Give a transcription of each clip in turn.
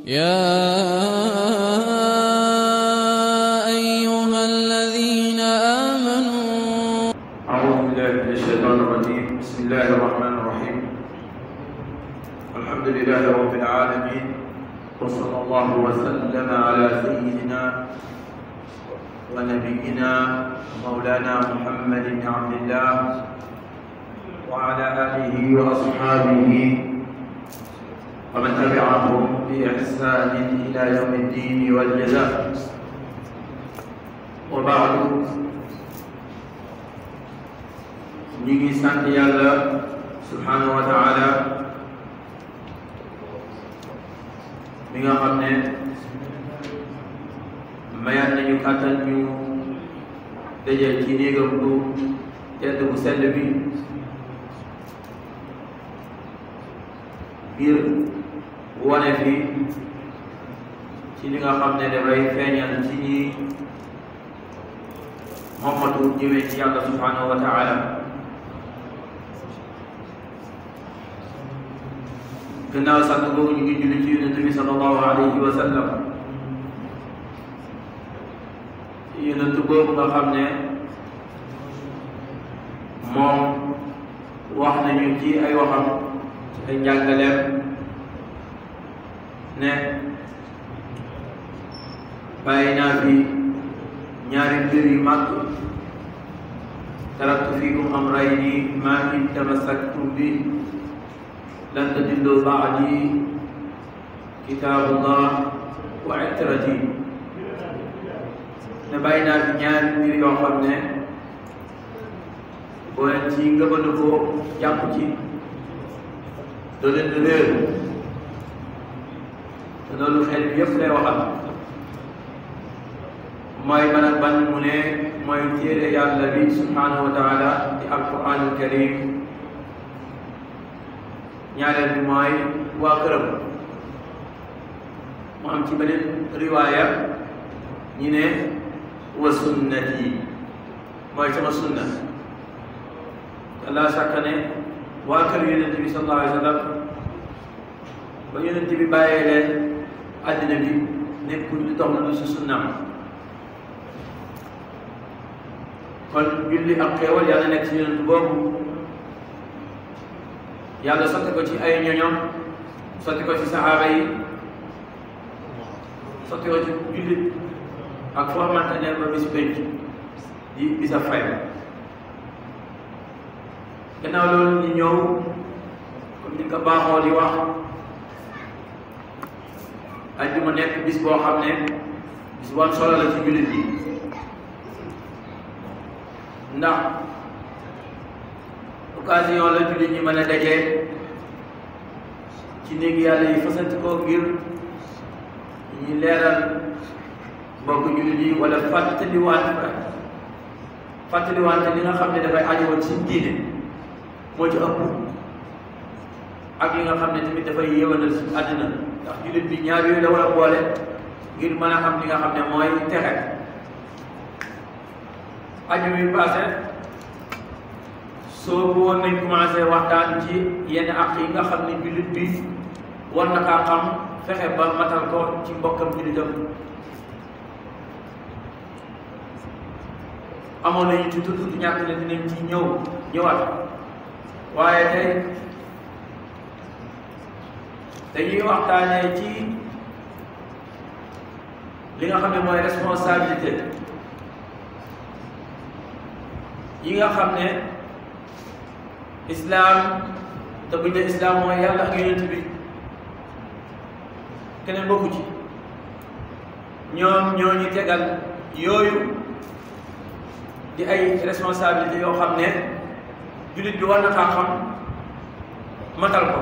يا أيها الذين آمنوا أعوذ بالله من الشيطان الرجيم. بسم الله الرحمن الرحيم. الحمد لله رب العالمين، وصلى الله وسلم على سيدنا ونبينا مولانا محمد بن عبد الله وعلى آله وأصحابه ومن تبعهم بإحسان إلى يوم الدين والجزاء. وبعد، نيجي سانت يالا سبحانه وتعالى mi nga xam ne mayaat nañu kàttan ñu daje ci néegam bu tedd bu sell bi ngir wane fi ci li nga xam ne dafay feeñal ci ñi moomatu jëmee ci yàlla subhanahu wa taala. gannaaw sant boobu ñu ngi julli ci yonent bi sallallahu alayhi wa sallam, yonent boobu nga xam ne moom wax nañu ci ay waxam ci ay njàngaleem ne bàyyi naa fi ñaari mbir yu mag. taraktu fiikum amrayni maa in tamassaktum bi lan tadillu ba'di kitaabullah wa itrati. ne bàyyi naa fi ñaari mbir yoo xam ne boo leen ci ngëbandikoo jàpp ci doo leen di réer. te loolu xel bi yëpp lay waxal. mooy ban ak ban mu ne mooy téere yàlla bi subhanahu wa taala di alquranul karim. ñaareel bi mooy waa këram. mu am ci beneen riwaaya ñi ne wa sunnati mooy sama sunna. te laa sàkk ne waa kër yonent bi sallallahu alayhi wa sallam ba yonent bi bàyyee leen àddina bi nekkul di dox lu si sunnaam. kon julli ak xéewal yàlla nekk ci yonent boobu, yàlla sotti ko ci ay ñoñom, sotti ko ci saxaaba yi, sotti ko ci jullit ak foo xamante ne ba bis penc di bisa fay. gannaaw loolu ñu ñëw comme ni ko baaxoo di wax, àjjuma nekk bis boo xam ne bis bu am solo la ci jullit yi. ndax occasion la jullit ñi mën a dajee ci néegi yàlla yi fasanti ko ngir ñi leeral mbokk jullit yi wala fàttaliwante li nga xam ne dafay ajowoon ci diine moo ci ëpp, ak li nga xam ne tamit dafay yéwénal ci àddina. ndax jullit bi ñaar yooyu la war a boole ngir mën a xam li nga xam ne mooy texe. aju bi passé soo bu woon nañ commencé waxtaan ci yenn àq yi nga xam ne jullit bi war na kaa xam, fexe ba matal ko ci mbokkam jullitam. amoon nañu ci tudd ñàkk ne dinañ ci ñëwaat, waaye tey dañuy waxtaanee ci li nga xam ne mooy responsabilité yi nga xam ne islam, te buñ ne islam mooy yàlla ak yonent bi, keneen bokku ci. ñoom ñoo ñu tegal yooyu di ay responsabilité yoo xam ne jullit bi war na kaa xam matal ko.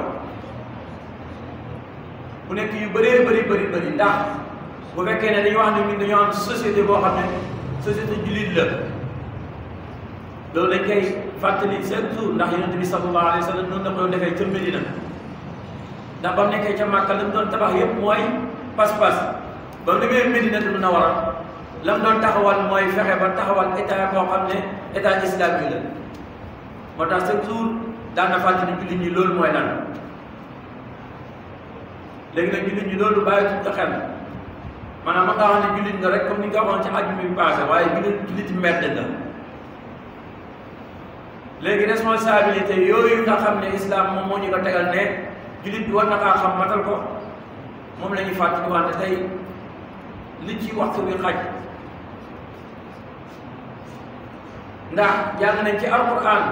bu nekk yu bëree bëri ndax bu fekkee ne dañu wax ne ñun dañoo am société boo xam ne société jullit la, loolu dañ koy fàttali chaque jour. ndax yonent bi sallallahu alayhi wa sallam noonu la ko doon defee ca Medina. ndax ba mu nekkee ca Màkka la mu doon tabax yëpp mooy pas-pas. ba mu demee Medinatu Munawwara la mu doon taxawal mooy fexe ba taxawal état boo xam ne état islamique la. moo tax chaque jour daan na fàttali jullit ñi loolu mooy lan. léegi nag jullit ñi loolu bàyyi tuuti xel maanaam ma nga wax ne jullit nga rek comme ni nga waxoon ci àjjuma bi passé waaye jullit medd nga léegi responsabilité yooyu nga xam ne islam moom moo ñu ko tegal ne jullit bi war na kaa xam matal ko moom la ñuy fàttali wante tey li ci waxtu bi xaj ndax jàng nañ ci alquran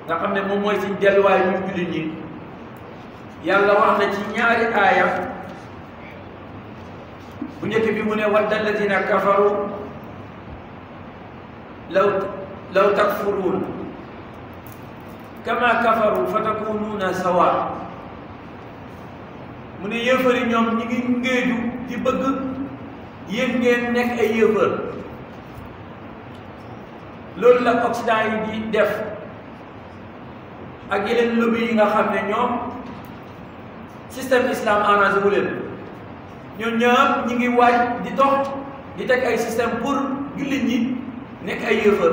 nga xam ne moom mooy suñ delluwaay ñu jullit ñi yàlla wax na ci ñaari aaya bu njëkk bi mu ne wadda alladina kafaru law takfuruun kama kafaru fa takunuuna sawa mu ne yéefari ñoom ñi ngi ngéeju di bëgg yéen ngeen nekk ay yéefar loolu la Occident yi di def ak yeneen lobby yi nga xam ne ñoom système islam arrangé wu leen ñoom ñëpp ñi ngi waaj di dox di teg ay système pour jullit ñi nekk ay yéefar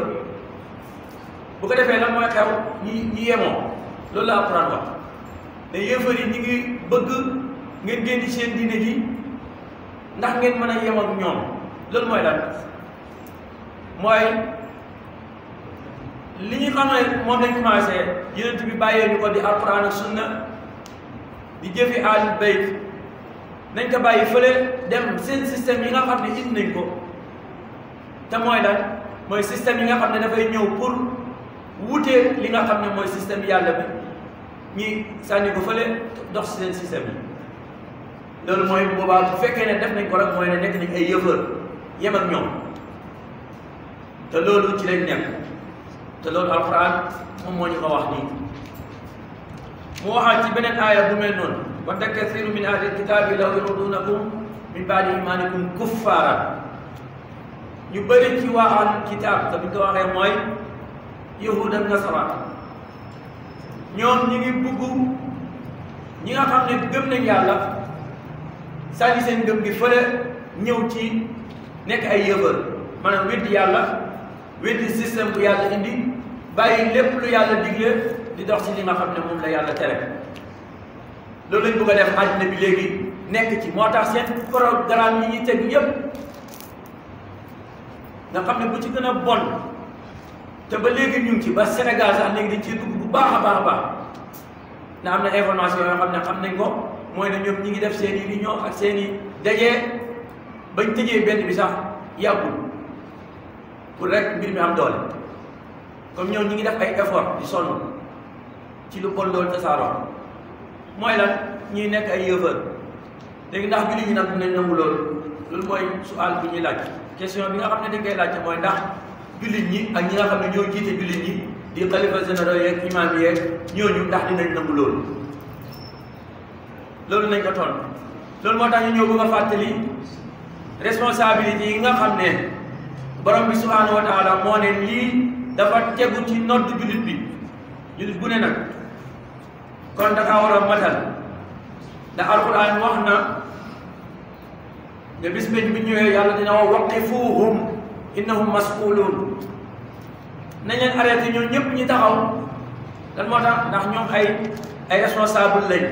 bu ko defee lan mooy xew ñi yemoo loolu la Alxuraan wax ne yéefar yi ñi ngi bëgg ngeen génn ci seen diine ji ndax ngeen mën a yem ak ñoom loolu mooy lan mooy li ñu xam ne moom lañ commencé yonent bi bàyyee ñu ko di Alxuraan ak sunna di jëfi ahlul bayt nañ ko bàyyi fële dem seen système yi nga xam ne indi nañ ko te mooy lan mooy système yi nga xam ne dafay ñëw pour wutee li nga xam ne mooy système yàlla bi ñi sànni ko fële dox si seen système yi loolu mooy boobaa bu fekkee ne def nañ ko rek mooy ne nekk nañ ay yëfër yem ak ñoom te loolu ci lañ nekk te loolu alquran moom moo ñu ko wax nii mu waxaat ci beneen aaya bu mel noonu wadda kathiru min ahli kitaabi law yurduunakum min baadi imaanikum kuffaara ñu bëri ci waa ahlul kitaab te bu ñu ko waxee mooy yahud ak nasara ñoom ñi ngi bugg ñi nga xam ne gëm nañ yàlla sànni seen gëm gi fële ñëw ci nekk ay yëfër maanaam weddi yàlla weddi système bu yàlla indi bàyyi lépp lu yàlla digle di dox ci li nga xam ne moom la yàlla tere loolu lañ bëgg a def àddina bi léegi nekk ci moo tax seen programme yi ñuy teg yépp nga xam ne bu ci gën a bon te ba léegi ñu ngi ci ba Sénégal sax léegi dañ ciy dugg bu baax a baax a baax na am na information yoo xam ne xam nañ ko mooy ne ñoom ñi ngi def seen i réunion ak seen i dajee bañ tëjee benn bi sax yàggul pour rek mbir mi am doole comme ñoom ñi ngi def ay effort di sonn ci lu bon loolu tasaaroo mooy lan ñuy nekk ay yëfër léegi ndax jullit ñi nag dinañ nangu loolu mooy sual bi ñuy laaj question bi nga xam ne dañ koy laajte mooy ndax jullit ñi ak ñi nga xam ne ñoo jiite jullit ñi di xalifa généraux yeeg imam yi yeeg ñooñu ndax dinañ nangu loolu nañ ko tontu loolu moo tax ñu ñëw bëgg a fàttali responsabilité yi nga xam ne borom bi subhanahu wa taala moo ne lii dafa tegu ci nodd jullit bi jullit bu ne nag kon dafa war a matal ndax alquran wax na ne bis bi ñëwee yàlla dina wax waqifuhum innahum mas'ulun nañ leen arrêté ñoom ñëpp ñi taxaw lan moo tax ndax ñoom ay responsable lañ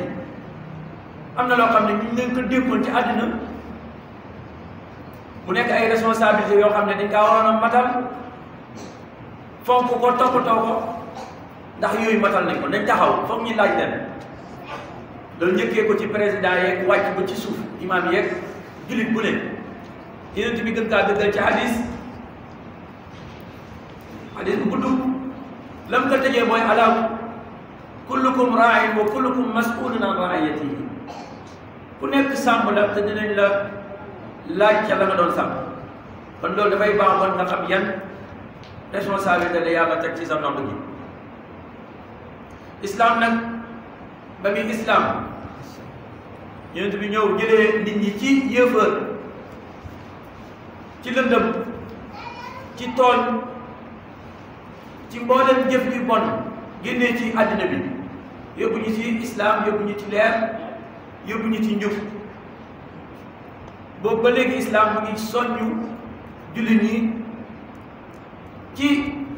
am na loo xam ne ñu leen ko déggoon ci àddina mu nekk ay responsabilité yoo xam ne dañ kaa waroon a matal fonk ko toppatoo ko ndax yooyu matal nañ ko nañ taxaw foog ñu laaj leen loolu njëkkee ko ci président yeeg wàcc ko ci suuf imam yeeg jullit bu ne yonent bi gën kaa dëggal ci hadis bu gudd lam ko tëjee mooy ala kullukum raa'in wa kullukum mas'ulun an ra'iyatihi ku nekk sàmm la te dinañ la laaj ca la nga doon sàmm kon loolu dafay baax bon nga xam yan responsabilité la yàlla teg ci sa ndox gi islam nag ba muy islam yonent bi ñëw jëlee nit ñi ci yëfër ci lëndëm ci tooñ ci mboolem jëf ji bon génnee ci àddina bi yóbbu ñu ci islam yóbbu ñu ci leer yóbbu ñu ci njub boobu ba léegi islam mu ngi soññu jullit ñi ci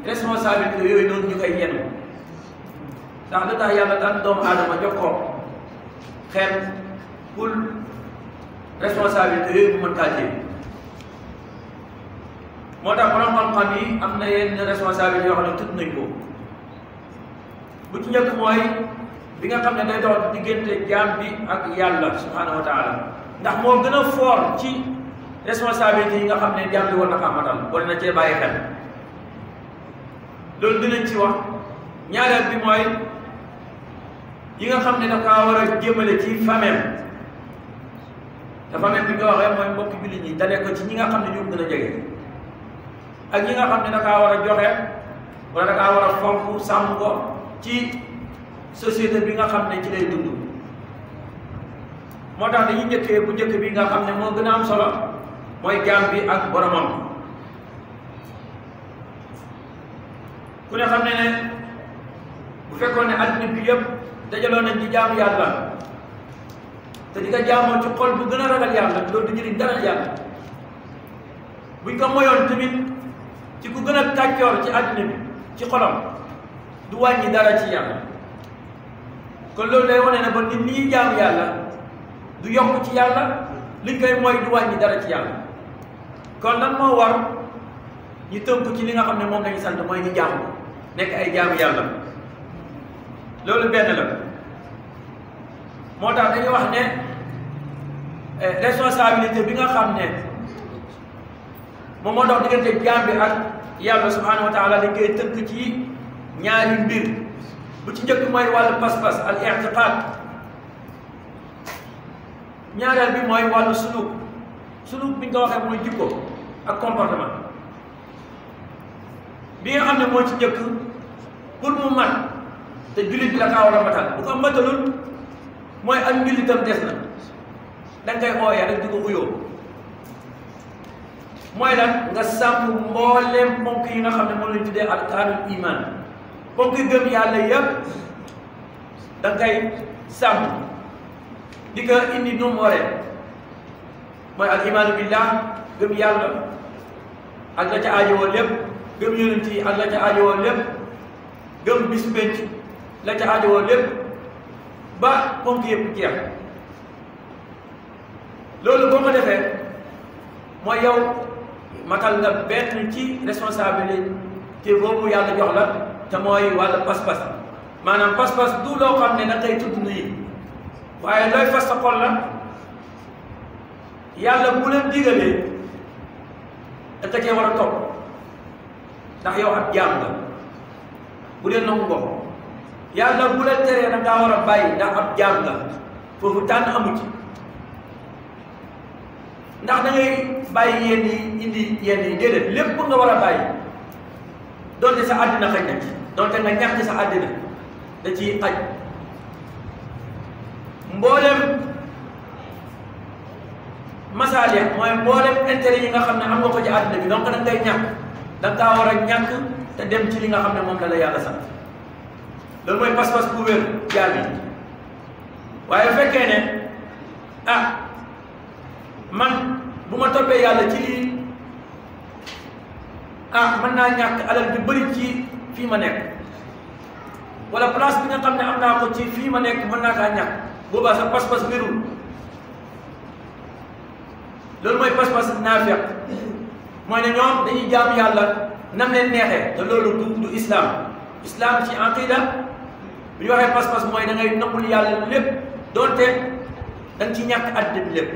responsabilité yooyu noonu ñu koy yenn ndax lu tax yàlla daan doomu aadama jox ko xel pour responsabilité yooyu bu mën kaa jël moo tax borom xam-xam yi am na yenn responsabilité yoo xam ne tudd nañ ko bu ci njëkk mooy bi nga xam ne day dox diggante jaam bi ak yàlla subhanahu wa taala ndax moo gën a fort ci responsabilité yi nga xam ne jaam bi war na kaa matal war na cee bàyyi xel loolu dinañ ci wax. ñaareel bi mooy yi nga xam ne daf kaa war a jëmale ci famille te famille bi nga waxee mooy mbokki jullit ñi dalee ko ci ñi nga xam ne ñoo gën a jege ak ñi nga xam ne da kaa war a joxe wala da kaa war a fonk sàmm ko ci société bi nga xam ne ci lay dund moo tax dañuy njëkkee bu njëkk bi nga xam ne moo gën a am solo mooy jaam bi ak boromam ku ne xam ne ne bu fekkoon ne adduna bi yëpp dajaloo nañ ci jaamu yàlla te di nga jaamoo ci xol bu gën a ragal yàlla loolu du jëriñ dara yàlla buñ ko moyoon tamit ci ku gën a kàccoor ci adduna bi ci xolam du wàññi dara ci yàlla kon loolu day wane ne ba nit ñi jaamu yàlla du yokk ci yàlla liñ koy mooy du wàññi dara ci yàlla kon lan moo war ñu tënk ci li nga xam ne moom lañu sant mooy ñu jaamu nekk ay jaamu yàlla loolu benn la moo tax dañuy wax ne responsabilité bi nga xam ne moom moo dox diggante jaam bi ak yàlla subhanahu wa taala dañ koy tënk ci ñaari mbir bu ci njëkk mooy wàllu pas-pas al i'tiqad ñaareel bi mooy wàllu suluk bi ñu ko waxee mooy jikko ak comportement bi nga xam ne moo ci njëkk pour mu mat te jullit bi la kaa war a matal bu ko matalul mooy ak njullitam des na danga koy ooyee rek di ko uyoo mooy lan nga sàmm mbooleem ponk yi nga xam ne moom lañ tuddee arkaanul iman ponk yi gëm yàlla yëpp danga koy sàmm di ko indi nu mu waree mooy al imaanu billah gëm yàlla ak la ca aajowoo lépp gëm yonent yi ak la ca aajowoo lépp gëm bis penc la ca aajowoo lépp ba ponk yëpp jeex loolu boo ko defee mooy yow matal nga benn ci responsabilité boobu yàlla jox la te mooy wàllu pas-pas maanaam pas-pas du loo xam ne da ngay tudd nii waaye looy fas sa xol la yàlla bu leen digalee da nga cee war a topp ndax yow ab jaam nga bu dee nangu ko yàlla bu la teree da ngaa war a bàyyi ndax ab jaam nga foofu tànn amu ci ndax da ngay bàyyi yenn yi indi yenn yi déedéet lépp nga war a bàyyi donte sa àddina xaj na ci donte nga ñàkk sa àddina da ciy xaj mboolem masaaliya mooy mboolem intérêt yi nga xam ne am nga ko ci àddina bi donc da ngay ñàkk da nga kaa war a ñàkk te dem ci li nga xam ne moom la yàlla sant loolu mooy pas-pas bu wér jaar bi waaye fekkee ne ah man bu ma toppee yàlla ci lii mën naa ñàkk alal bi bëri ci fii ma nekk wala place bi nga xam ne am naa ko ci fii ma nekk mën naa kaa ñàkk boobaa sa pas-pas wérul loolu mooy pas-pas naafiq mooy ne ñoom dañuy jaamu yàlla nam leen neexee te loolu du islam islam ci aqida bu ñu waxee pas-pas mooy da ngay nangul yàlla lépp doonte da nga ci ñàkk àddina bi lépp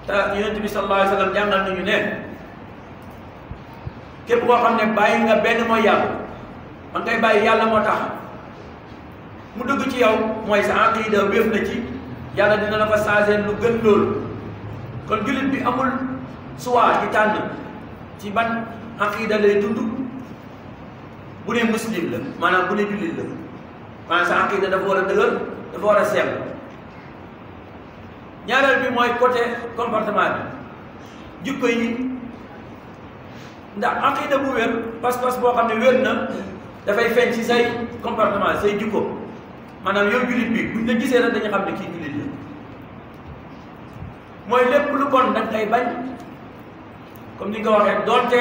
te yonent bi sallallahu alayhi wa sallam jàngal nañu ne képp koo xam ne bàyyi nga benn mooy yàlla man ngay bàyyi yàlla moo tax mu dugg ci yow mooy sa aqida wéef na ci yàlla dina la fa changer lu gën loolu kon jullit bi amul choix di tànn ci ban aqida lay dund bu ne muslim la maanaam bu ne jullit la maanaam sa aqida dafa war a dëgër dafa war a sell ñaareel bi mooy côté comportement bi jikko yi ndax aqida bu wér pas-pas boo xam ne wér na dafay feeñ ci say comportement say jikko maanaam yow jullit bi buñ la gisee rek dañu xam ne kii jullit la mooy lépp lu bon da nga koy bañ comme ni nga ko waxee doonte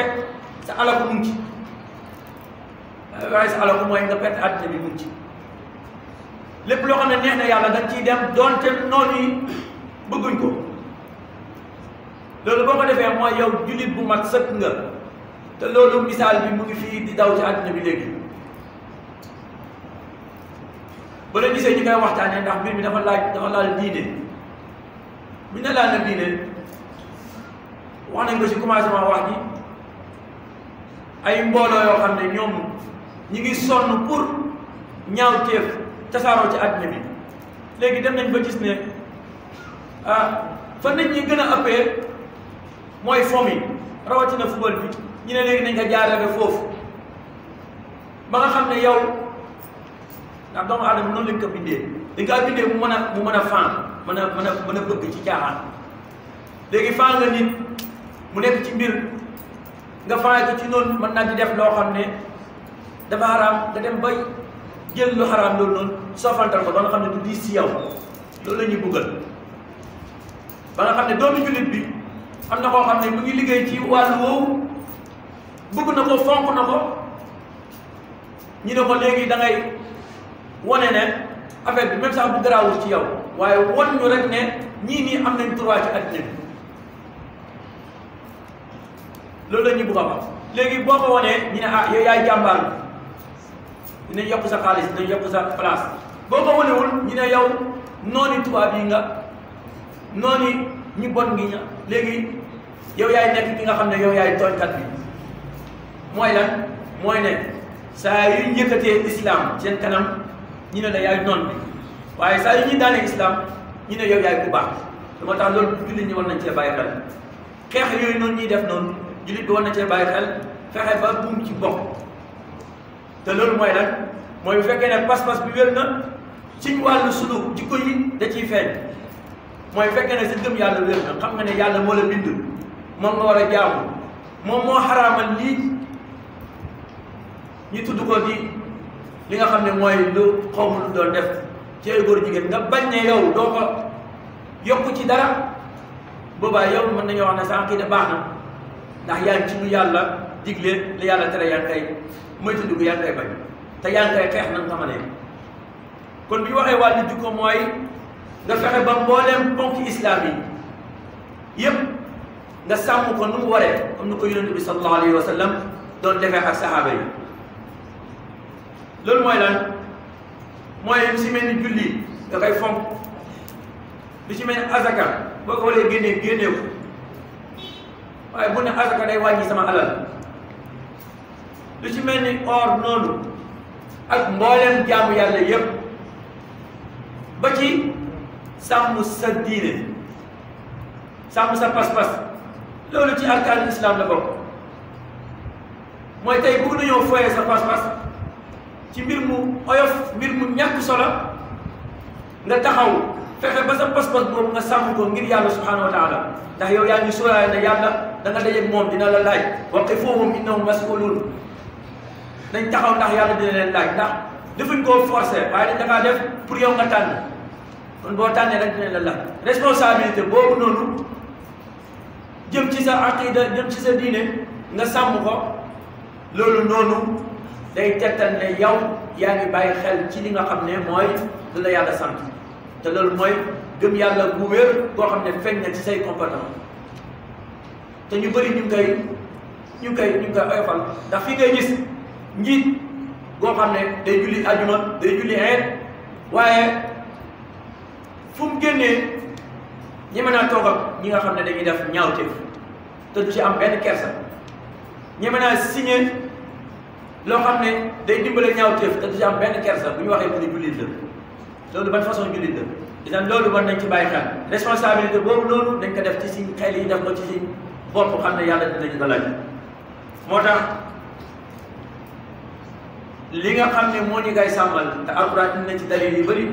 sa alaku mu ngi ci waaye sa alaku mooy nga perte àddina bi mu ngi ci lépp loo xam ne neex na yàlla da nga ciy dem doonte noonu yi bëgguñ ko. loolu boo ko defee mooy yow jullit bu mat sëkk nga te loolu misaal bi mu ngi fii di daw ci àddina bi léegi. ba leen gisee ñu koy waxtaanee ndax mbir mi dafa laal diine bu ñu ne laal na diine wax nañ ko ci commencement wax ji ay mbooloo yoo xam ne ñoom ñi ngi sonn pour ñaawteef tasaaroo ci àddina bi léegi dem nañ ba gis ne fa nit ñi gën a ëppee mooy fomi rawatina football bi ñu ne léegi nañ ko jaarale foofu ba nga xam ne yow ndax doomu aadama noonu lañ ko bindee dañ kaa bindee mu mën a faan mën a bëgg ci caaxaan. léegi faan nga nit mu nekk ci mbir nga faay ko ci noonu mën naa di def loo xam ne dafa xaraam nga dem bay jël lu xaraam loolu noonu soofantal ko ba nga xam ne du diis ci yow loolu la ñuy buggal ba nga xam ne doomu jullit bi am na koo xam ne mu ngi liggéey ci wàllu woowu bëgg na ko fonk na ko ñu ne ko léegi da ngay wane ne affaire bi même sax bu garaawul ci yow waaye wan ñu rek ne ñii nii am nañ droit ci àddina bi loolu la ñuy bëgg a wax léegi boo ko wanee ñu ne yow yaay jàmbaar bi dinañ yokk sa xaalis dinañ yokk sa place boo ko wanewul ñu ne yow nooni tubaab yi nga nooni ñu bon ngi ña léegi yow yaay nekk ki nga xam ne yow yaay tooñkat bi mooy lan mooy ne saa yu njëkkatee islam seen kanam ñu ne la yaay noon bi waaye saa yu ñuy daanee islam ñu ne yow yaay ku baax moo tax loolu jullit ñi war nañ cee bàyyi xel xeex yooyu noonu ñuy def noonu jullit bi war na cee bàyyi xel fexe ba buum ci bokk te loolu mooy lan mooy bu fekkee ne pas-pas bi wér na suñ wàllu sulu jikko yi da ciy feeñ mooy bu fekkee ne sa gëm yàlla wér na xam nga ne yàlla moo la bind moom nga war a jaamu moom moo xaraamal lii ñu tudd ko di li nga xam ne mooy lu xaw ma lu doon def ci ay góor jigéen nga bañ ne yow doo ko yokku ci dara boobaa yow mën nañoo wax ne sax kii de baax na ndax yaa ngi ci lu yàlla digle li yàlla tere yaa ngi koy moytu dugg yaa ngi koy bañ te yaa ngi koy xeex na nga xamane kon bi ñu waxee wàllu jikko mooy nga fexe ba mbooleem ponk islam yi yëpp nga sàmm ko nu mu waree comme ni ko yonent bi sallallahu alayhi wa sallam doon defee ak saxaaba yi loolu mooy lan mooy lu si mel ni julli nga koy fonk lu si mel ni azaka boo ko waree génnee ko waaye bu ne azaka day wàññi sama alal lu ci mel ni or noonu ak mbooleem jaamu yàlla yépp ba ci sàmm sa diine sàmm sa pas-pas loolu ci arkaan islam la bokk mooy tey bëgg nañoo foyee sa pas-pas ci mbir mu oyof mbir mu ñàkk solo nga taxaw fexe ba sa pas-pas boobu nga sàmm ko ngir yàlla subhanahu wa taala ndax yow yaa ngi sóoraale ne yàlla da nga dajeeg moom dina la laaj waqifuhum innahum mas'ulun dañ taxaw ndax yàlla dina leen laaj ndax defuñ koo forcé waaye dañ dakaa def pour yow nga tànn kon boo tànnee rek dina la laaj responsabilité boobu noonu jëm ci sa aqida jëm ci sa diine nga sàmm ko loolu noonu day tegtal ne yow yaa ngi bàyyi xel ci li nga xam ne mooy lu la yàlla sant te loolu mooy gëm yàlla bu wér koo xam ne feeñ na ci say comportement te ñu bëri ñu ngi koy oyofal ndax fi ngay gis njiit goo xam ne day julli ajuma day julli eet waaye fu mu génnee ñeme naa toog ak ñi nga xam ne dañuy def ñaawteef te du ci am benn kersa ñeme naa signé loo xam ne day dimbale ñaawteef te du ci am benn kersa bu ñu waxee mu ne jullit la loolu ban façon jullit la itam loolu war nañ ci bàyyi xel responsabilité boobu loolu dañ ko def ci suñ xel yi def ko ci suñ bopp xam ne yàlla dinañu ko laaj moo tax li nga xam ne moo ñu koy sàmmal te alxuraan indi na ci dalil yu bëri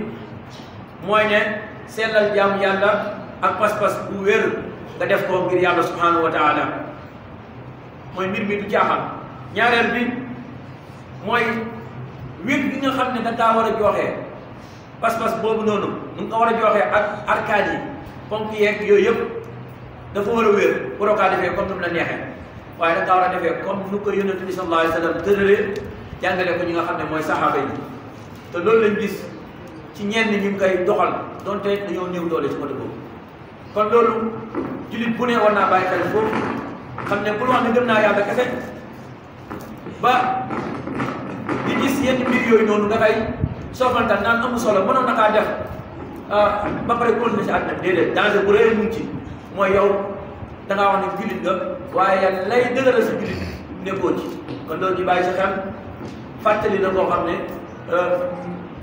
mooy ne seetlal jaamu yàlla ak pas-pas bu wér nga def ko ngir yàlla subhanahu wa taala mooy mbir mi du caaxaan ñaareel bi mooy wér bi nga xam ne da kaa war a joxee pas-pas boobu noonu nu nga ko war a joxee ak arkaan yi ponk yeeg yooyu yëpp dafa war a wér waroo kaa defee comme ni mu la neexee waaye da kaa war a defee comme nu ko yonent bi sallallahu alayhi wa sallam tëralee jàngale ko ñi nga xam ne mooy saxaaba yi te loolu lañ gis ci ñenn ñu ngi koy doxal donte dañoo néew doole ci côté boobu kon loolu jullit bu ne war naa bàyyi xel foofu xam ne bul wax ne gëm naa yàlla kese ba di gis yenn mbir yooyu noonu nga koy soofantal naan amul solo mënoon na kaa def ba pare continuer si àdduna déedéet danger bu rëy mu ngi ci mooy yow da ngaa wax ne jullit nga waaye lay dëgëral si jullit nekkoo ci kon loolu ñu bàyyi si xel fàttali na koo xam ne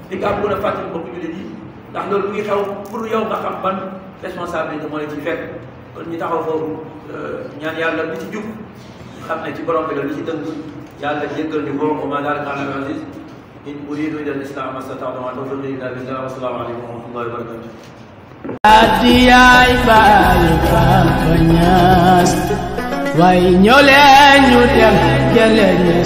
di nga bëgg a fàttali mbokku jullit yi ndax loolu mu ngi xew pour yow nga xam ban responsabilité moo la ci fekk kon ñu taxaw foofu ñaan yàlla li ci jub xam ne ci borom bi la li ci dëng yàlla jéggal ñu ko wa maa zaalika alaa Allaahi bi aziiz in uriidu illa al-islaaha ma stata'tu wa ma tawfiiqii illaa billaah wa salaamu aleykum wa rahmatullaahi wa barakaatuh. Adiyay Baay Papa Ñas way ñoo leen ñu dem jëlee